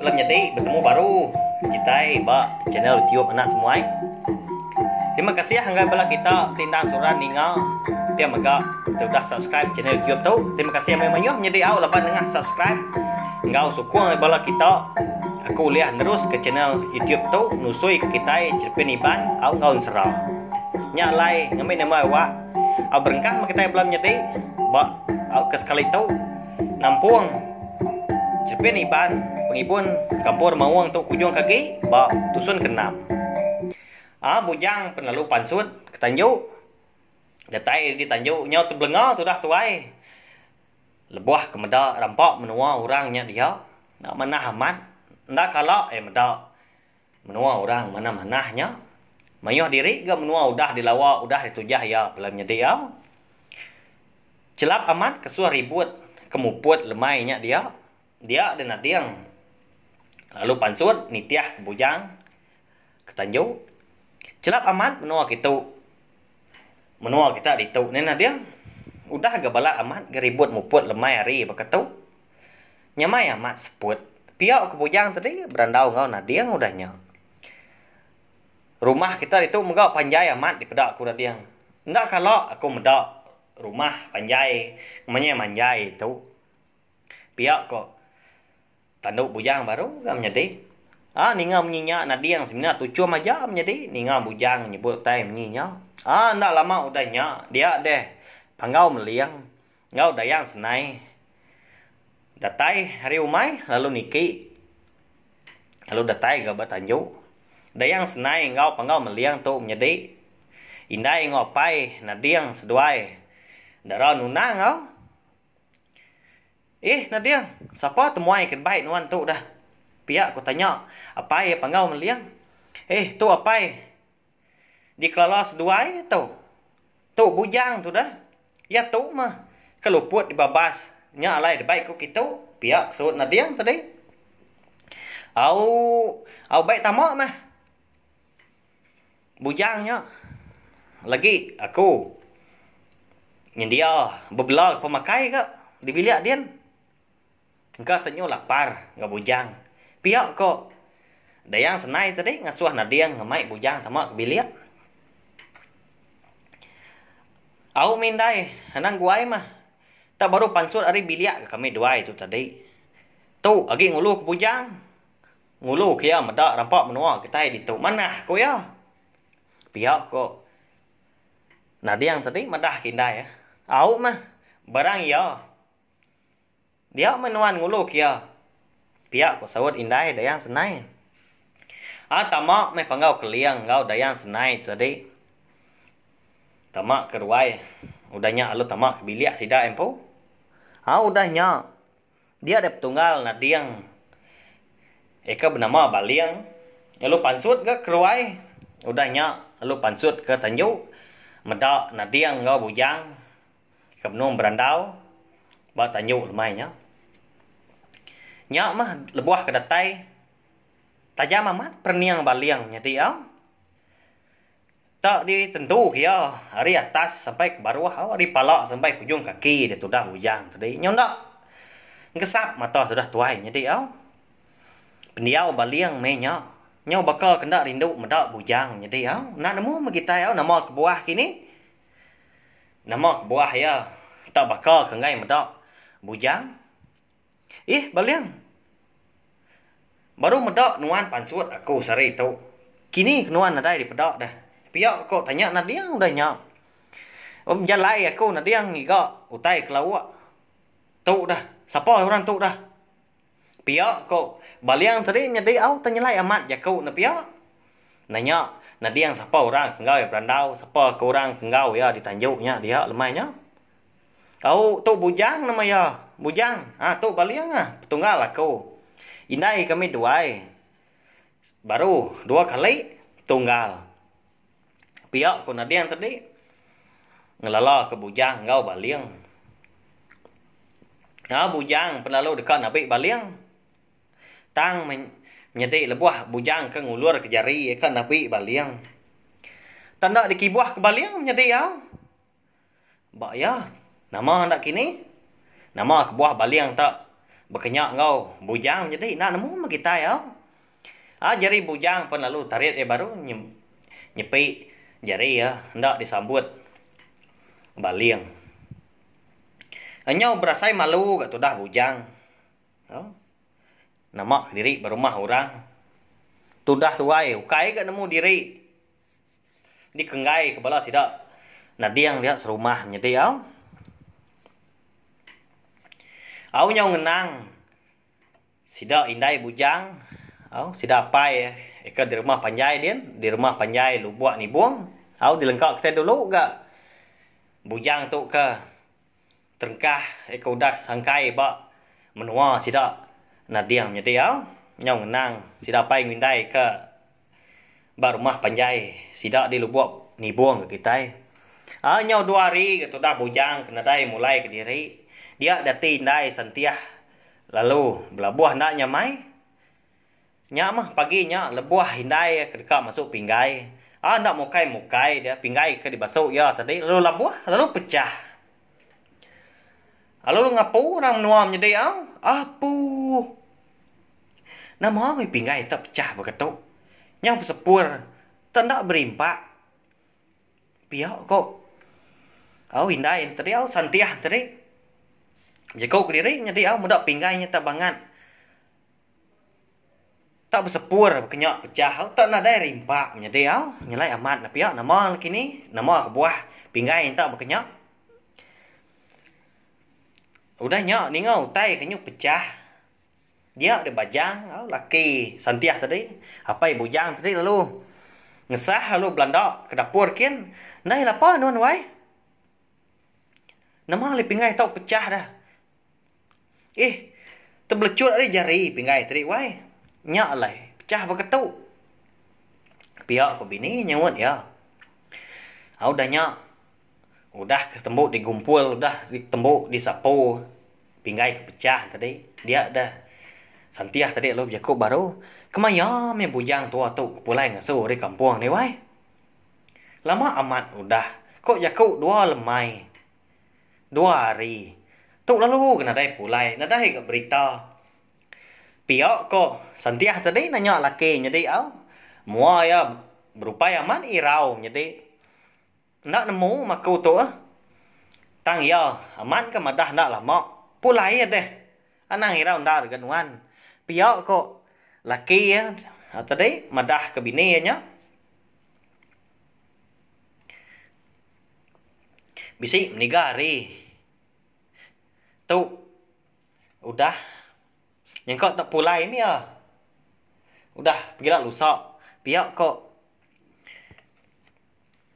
Bela menyadi betemu baru kitai ba channel YouTube Anak Temuai. Terima kasih ngagai bala kita ti endang seruran ninga pia mega ti udah subscribe channel YouTube tu. Terima kasih mayuh-mayuh menyadi au laban nengah subscribe enggau sukung ari bala kita aku ulih neruska channel YouTube tu nusui ke kitai Cherepin Iban au enggau ensera. Nya alai ngambi nama awak au berengkah meh kitai bala menyadi ba au ke sekali tu nampung Cherepin Iban Pengibun Kampung Remaung tu kujung ke agi ba tusun ke enam. Aa bujang pen lalu pansut ke tanju. Datai di tanju nyau tebelenga tudah tuai. Lebuh ke meda rampa menua orang nya dia enda manah amat. Enda kala iya meda menua orang manah-manah nya. Mayuh diri ga menua udah dilawa udah ditujah iya bala menyedi iya. Chelap amat kesuh ribut ke muput lemai nya dia. Dia deh nading lalu pansut nitih ke bujang. Ke tanju. Chelap amat menua kitu. Menua kita ditu neh Nading. Udah ga balat amat ga ribut muput lemai hari baka tu. Nyamai amat seput. Pia ke bujang tadi berandau enggau Nading udah nya. Rumah kita ditu mega panjai amat dipeda ku Nading. Enda kala aku meda rumah panjai ngemanjai-manjai tu. Pia ko. Tandu bujang baru ga menyadi. Aa ninga munyi nya nading semina tuchum aja menyadi ninga bujang nyebut utai munyi nya. Aa enda lama udah nya dia deh Panggau Meling enggau Dayang Senai datai ari umai lalu niki lalu datai ga ba tanju. Dayang Senai enggau Panggau Meling tu menyadi indai enggau apai nading seduai dara nunang enggau. Eh Nading, sapa temuai ke dibai nuan tu dah? Pia ku tanya apai iya panggau meling. Eh tu apai dikelala seduai tu. Tu bujang tu dah. Iya tu mah ke luput dibabas nya alai dibai ku kitu, pia ku saut Nading tadi. Au au bai tama mah. Bujang nya lagi aku nyendia bebela pemakai ga di bilik din. Engka te nyu lapar enggau bujang. Pia ko Dayang Senai tadi ngasuh Nading ngemai bujang tama ke bilik. Au mih indai anang guai mah. Tak baru pansut ari bilik ga kami duai tu tadi. Tu agi ngulu ke bujang. Ngulu ke iya meda rampa menua kitai ditu manah, ku iya. Pia ko Nading tadi madah ke indai iya. Au meh barang iya. Dia meh nuan ngulu ke iya. Pia ko saut indai Dayang Senai. A tama meh panggau Keling enggau Dayang Senai tadi. Tama ke ruai udah nya lalu tama ke bilik sida empu. A udah nya. Dia deh petunggal Nading eka benama Baling lalu pansut ga keruai udah nya lalu pansut ke tanju meda Nading enggau Bujang ke benung berandau ba tanju lemai nya. Nya mah lebuh ke datai tajam amat perening Baling nyadi iya. Tak ditentu ke iya ari atas sampai ke baruh au ari pala sampai ke ujung kaki dia tudah bujang tadi nyau enda ngesap mata tudah tuai nyadi au. Pendiau baling meh nya nyau baka ke enda rindu meda bujang nyadi au enda nemu meh kitai au nama kebuah kini. Nama kebuah iya tak baka ke enggai meda bujang. Ih Baling. Baru meda nuan pansut aku sehari tu. Kini ke nuan nadai dipeda deh. Pia ko tanya Nading udah nya. Bejalai aku Nading ngiga utai ke lauk tu dah. Sapa orang tu dah. Pia ko Baling tadi nyadi au tenyelai amat jaku ne pia. Nanya Nading sapa orang ke enggau iya berandau, sapa ke orang ke enggau iya ditanju nya dia lemai nya. Au tu bujang nama iya. Bujang. Ha tu baling ah petunggal aku. Indai kami duai baru dua kali tunggal. Pia ku Nading tadi ngelala ke bujang enggau baling. Ha bujang pelalu deka nabi baling. Tang menyedi lebuh bujang ke ngulur ke jari iya ka nabi baling. Tanda dikibuh ke baling menyedi au. Ba iya, nama enda kini? Nama kebuah baling tak? Baka nya enggau bujang menyadi enda nemu meh kitai au. Aa jari bujang pen lalu tarit iya baru nyepi jari iya enda disambut baling. Nyau berasai malu ga tudah bujang. Au. Nama kediri ba rumah orang. Tudah tuai ukai ga nemu diri. Dikenggai ke bala sida nading dia serumah menyedi au. Au nyau ngenang sida indai bujang au sida apai eka di rumah panjai din di rumah panjai Lubok Nibong au dilengka kitai dulu ga bujang tu ke terengkah eka udah sangkai ba menua sida nading menyedi au nyau ngenang sida apai enggau indai ke Ba rumah panjai sida di lubok nibong ke kitai. Aa nyau dua hari ke tudah bujang ke nadai mulai kediri dia dati indai Sentiah lalu belabuh enda nyamai. Nya mah pagi nya lebuh indai ke deka masu pinggai aa enda mukai mukai dia pinggai ke dibasu iya tadi lalu labuh lalu pecah. Lalu ngapu orang menua menyedi au apu. Nama meh pinggai te pecah baka tu. Nyau besepur te enda berimpak. Pia ko au indai ne tadi au Santiah ne tadi. Bejaku kediri nyadi au meda pinggai nya te bangat tak besepur baka nya pecah au te nadai rimpak menyadi au nyelai amat ne pia nama ne kini nama kebuah pinggai nya te baka nya. Udah nya ninga utai ke nyu pecah. Dia deh bajang au laki Santiah tadi, apai Bujang tadi lalu ngesah lalu belanda ke dapur kin. Ndai lapa nuan wai. Nama alih pinggai tau pecah dah. Ih tebelecut ari jari pinggai tadi wai. Nya alai pecah baka tu. Pia ko bini nyaut iya. Au dah nya udah ke tembu digumpul udah tembu disapu. Pinggai ke pecah tadi dia deh Santiah tadi lalu bejaku baru, Kemaya mih bujang tua tu ke pulai ngasu ari kampung ni wai. Lama amat udah ko jaku dua lemai dua hari tu lalu ga nadai pulai nadai ga berita. Pia ko Santiah tadi nanya laki nyadi au. Mua iya berupai amat irau nyadi. Enda nemu maku tu eh. Tang iya amat ke madah enda lama pulai iya deh. Anang irau endar ga nuan. Pia ko laki iya tadi madah ke bini iya nya. Bisi meniga hari tu udah nyengka te pulai ni iya. Udah pegila lusa pia ko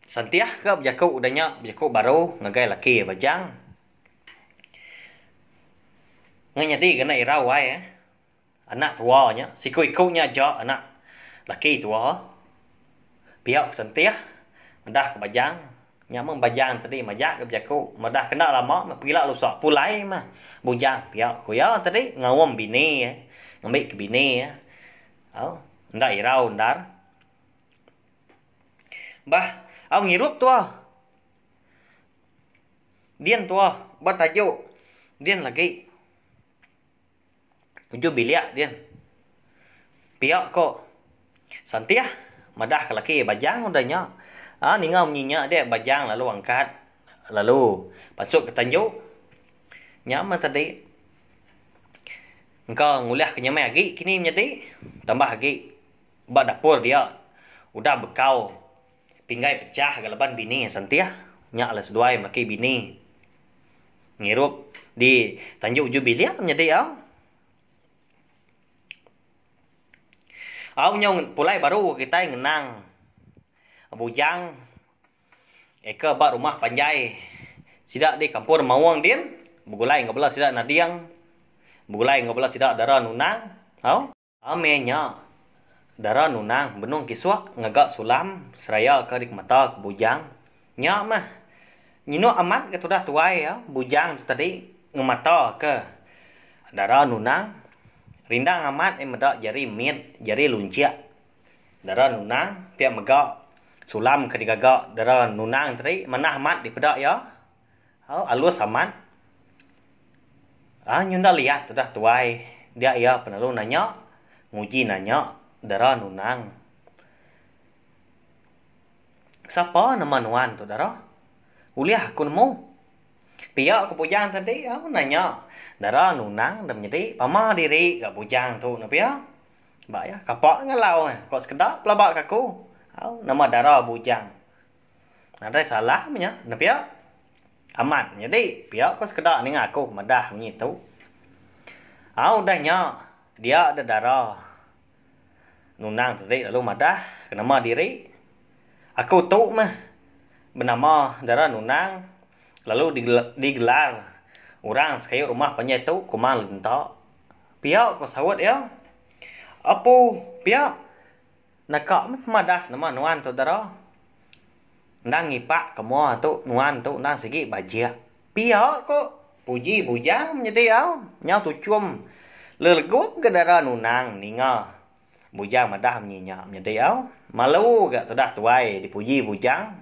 Santiah ke bejaku udah nya bejaku baru ngagai laki iya Bajang. Ngai nyadi ga anak irau ai eh. Anak tua nya siku-iku nya aja anak laki tua. Pia ku Santiah madah ke Bajang. Nya meh Bajang tadi majak ga bejaku madah ke enda lama meh pegila lusa pulai meh bujang pia ku iya tadi ngaum bini iya ngambi ke bini iya. Au enda irau endar. Bah, au ngirup tua. Din tua ba tajuk din lagi. Uju bilik din. Pia ko Santih madah ke laki Bajang udah nya. Aa ninga munyi nya dia Bajang lalu angkat lalu pansut ke tanju. Nya meh tadi engka ngulih ke nyamai agi kini menyadi tambah agi. Ba dapur dia udah bekau pinggai pecah ga laban bini Santih nya alai seduai melaki bini ngirup di tanju uju bilik menyadi au. Au nyau pulai baru kitai ngenang bujang eka ba rumah panjai sida di kampung Remaung din begulai enggau bala sida Nading begulai enggau bala sida Dara Nunang au. Meh nya, Dara Nunang benung kisuk ngaga sulam seraya ke dikemata ke Bujang. Nya meh, nyinuk amat ga tudah tuai iya Bujang tu tadi ngemata ke Dara Nunang. Rindang amat iya meda jari mit, jari lunchik Dara Nunang pia mega sulam ke digaga Dara Nunang tadi manah amat dipeda iya. Alus amat. Ah nyunda liat tudah tuai dia iya penelu nanya nguji nanya dara nunang. Sapa nama nuan tu dara? Ulih aku nemu. Pia ku bujang tadi au nanya dara nunang da menyedi pama diri ga bujang tu ne pia. Ba iya kapa ngalau ko sekeda pelaba ka aku au nama dara bujang. Nadai salah meh nya ne pia. Amat nyadi pia ko sekeda ninga aku ke madah munyi tu. Au udah nya dia da dara nunang tadi lalu madah ke nama diri. Aku tu meh benama dara nunang lalu digelar orang sekayu rumah panjai tu Kumang Lenta. Pia ko saut iya. Apu pia. Naka meh pemadas nama nuan tu dara. Endang ngipak ke mua tu nuan tu endang sigi bajik. Pia ko puji bujang menyedi au. Nyau tuchum lelegup ga dara nunang ninga bujang madah munyi nya menyedi au. Malu ga tudah tuai dipuji bujang.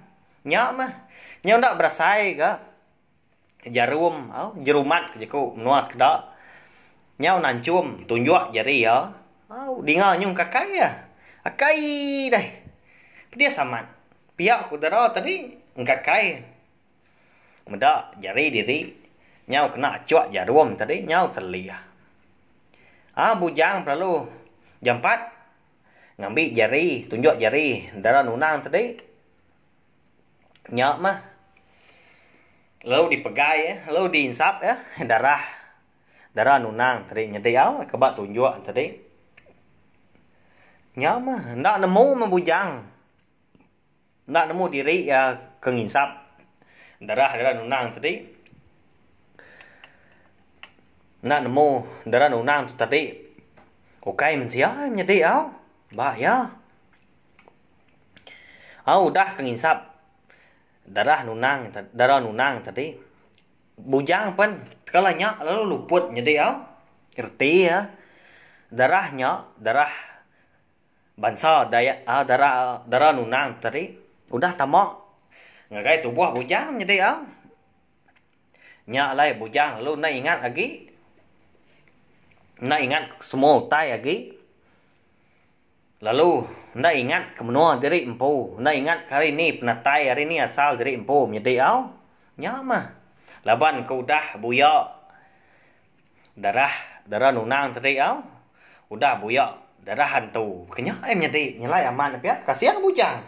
Nya meh nyau enda berasai ga. Jarum au jerumat ke jaku menua sekeda nyau nanchum tunjuk jari iya au dinga nyung kakai iya akai deh pedis amat pia ku dara tadi engkakai meda jari diri nyau kena achuk jarum tadi nyau telih. Aa bujang pelalu jampat ngambi jari tunjuk jari dara nunang tadi. Nya mah lalu dipegai iya lalu diinsap iya darah darah nunang tadi nyadi au ke ba tunjuk tadi. Nya mah enda nemu meh bujang enda nemu diri iya ke nginsap darah darah nunang tadi. Enda nemu darah nunang tu tadi ukai mensia nyadi au ba iya. Au udah ke nginsap darah nunang darah nunang tadi bujang pen tekala nya lalu luput nyadi au reti iya darah nya darah bansa Dayak au darah darah nunang tadi udah tama ngagai tubuh bujang nyadi au. Nya alai bujang lalu enda ingat agi enda ingat semua utai agi. Lalu enda ingat ke menua diri empu, enda ingat ke hari ni penatai hari ni asal diri empu menyedi au. Nya mah laban ke udah buya darah dara nunang tadi au. Udah buya darah antu. Ke nya ai menyedi nyelai amat ne pia kasih bujang.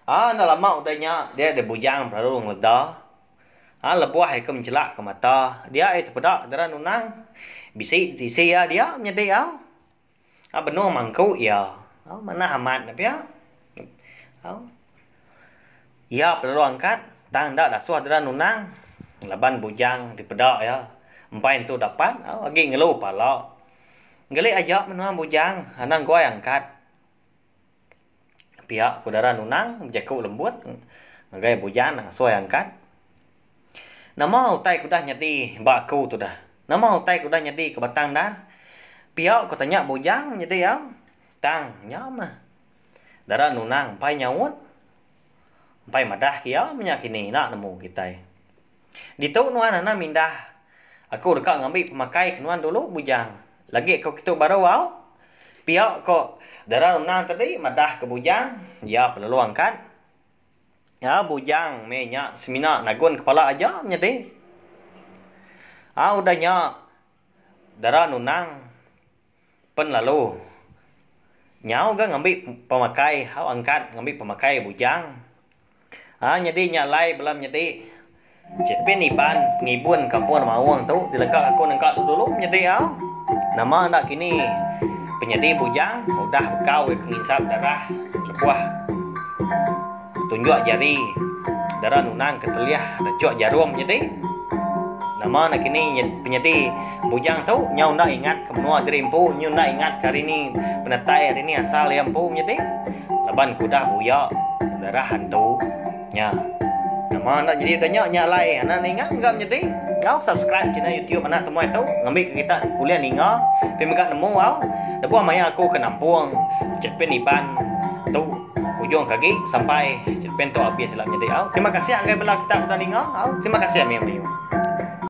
Aa enda lama udah nya dia deh bujang pelalu ngeleda. Aa lebuh iya ke menchelak ke mata dia iya tepeda dara nunang bisi tisi iya dia menyedi au. Aa benung mangku iya. Au manah amat ne pia. Au iya pelalu angkat tang enda dasuh dara nunang laban bujang dipeda iya empai entu dapat au agi ngelu pala. Geli aja menua bujang anang guai angkat. Pia ku dara nunang bejaku lembut ngagai Bujan ngasuh iya angkat. Nama utai ke udah nyadi ba aku tu dah. Nama utai ke udah nyadi ke batang endar. Pia ku tanya Bujang nyadi iya. Tang nya mah. Dara nunang empai nyaut. Empai madah ke iya menya kini enda nemu kitai. Ditu nuan anang mindah. Aku deka ngambi pemakai ke nuan dulu Bujang. Lagi aku kitu baru au. Pia ko Dara Runang tadi madah ke Bujang, iya pelalu angkat. Ya Bujang meh nya semina nagun kepala aja menyadi. Au udah nya Dara Nunang Pen lalu nyau ga ngambi pemakai au angkat ngambi pemakai bujang. Aa nyadi nya alai bala menyadi Chipin Iban pengibun kampung Remaung tu dileka aku nengka tu dulu menyadi au. Nama enda kini penyadi bujang udah bekau iya ke nginsap darah lebuh Tunjuk jari dara nunang ke telih rechuk jarum nyadi. Nama ne kini penyadi bujang tu nyau enda ingat ke menua diri empu nyu enda ingat ke hari ni penatai hari ni asal iya empu menyadi laban ke udah buya darah antu nya. Nama enda nyadi udah nya nya alai anak ne ingat mega menyadi enggau subscribe channel youtube anak temuai tu ngambi ke kita ulih ninga pi mega nemu au lebuh maya aku ke nampung Chepin Iban tu. Ujung ke agi sampai cerpen tu abis ila menyadi au. Terima kasih anggai bala kita udah ninga au. Terima kasih mih mayuh.